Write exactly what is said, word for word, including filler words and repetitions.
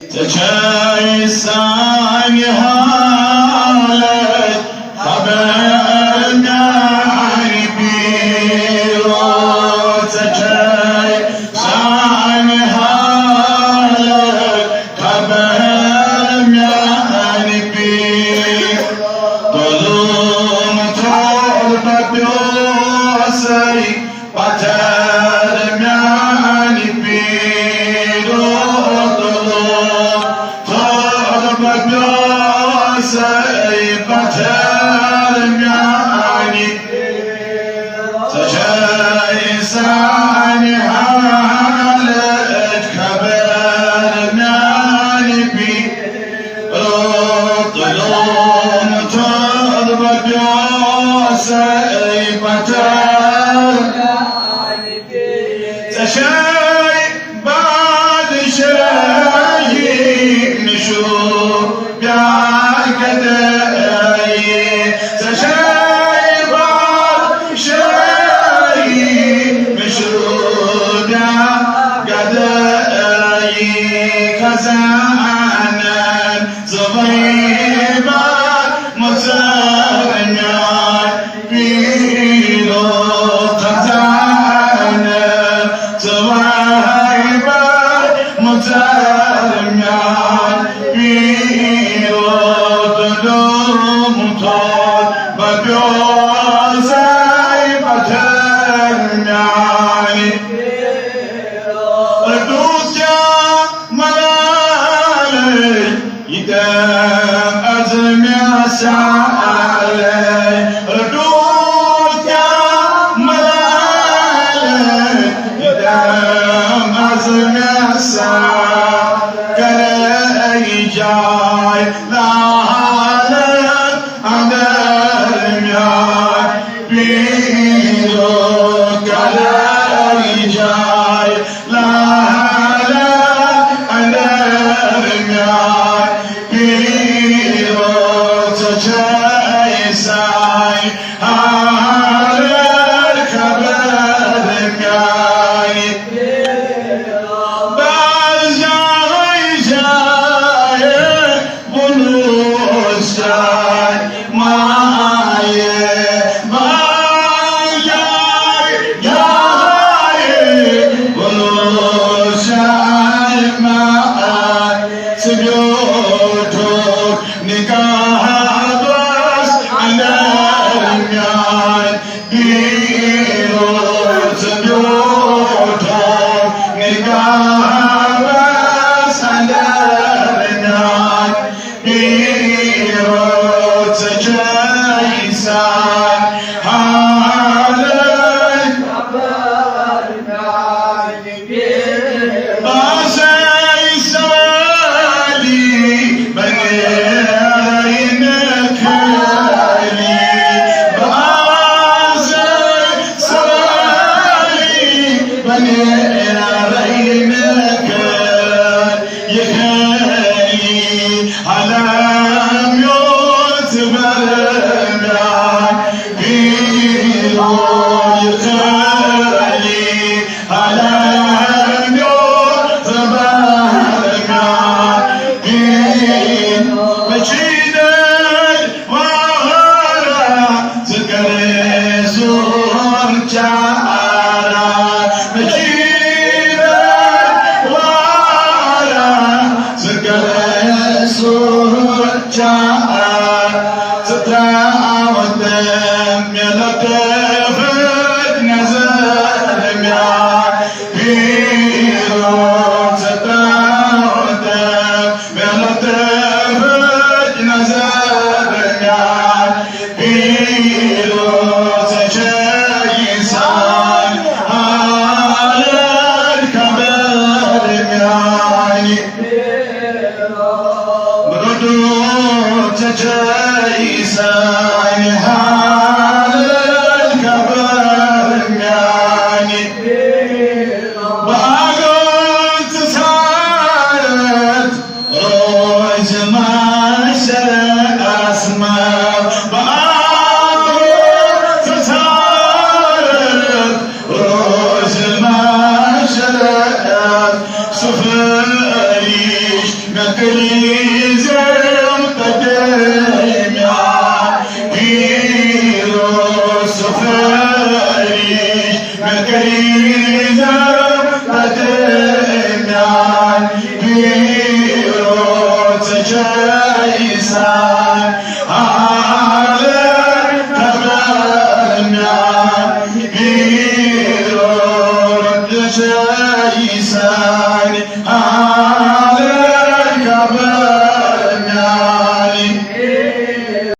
Çeçey sanî halet xeber miyani pîro. Çeçey sanî halet xeber miyani pîro. Tolum tol bepyosey Pater miyani pîro dolo, tor bepyosey pater miyani pîro. Çeçey sanî halet xeber miyani pîro. Rotulum tor bepyosey pater. Çeçey padişahî mişû bîya gedeyî. Çeçey padişahî mişû bîya gedeyî. Xezanen Zivay bar mutermiyan pîro xezane. Zivay bar mutermiyan pîro dudum tor bepyosey patermiyan. Dutya Melalê îdem ez mesalê, dutya melalê îdem ez mesalê, cay lalê Andermiyay pîro kaley cay lala Andermiyay pîro çeçey say haler xeber miyay. Baz cay cay Buluşay maye, bagay gaye, buluşay maye. Sibyoto nigah bas andermiyay. Pîro çi biyoto nigah bes andermiyay. Pîro çi çeysan halek Basey salî benê reyne kelî. Basey salî benê reyne kelî. Yexelî halem yot beremyan. Pîro yexelî Alem yo zebergan bin meçîdel wara zikere zor çara. Meçîdel wara zikere zor çara. Sitawete miyelete fik nezerem ya. Pîro sitawete miyelete fik nezerem ya. Pîro seçe insan halek haberim yani. Bi dû çeçey sey halek haberim yani. Bi agot saret roj mahşer asma. Bi agot saret Roj mahşer sifirîş Mekrîzem qedemya îro seferî, mekrîzem qedemya îro çeçeysan, alem qedemya îro çeçeysan.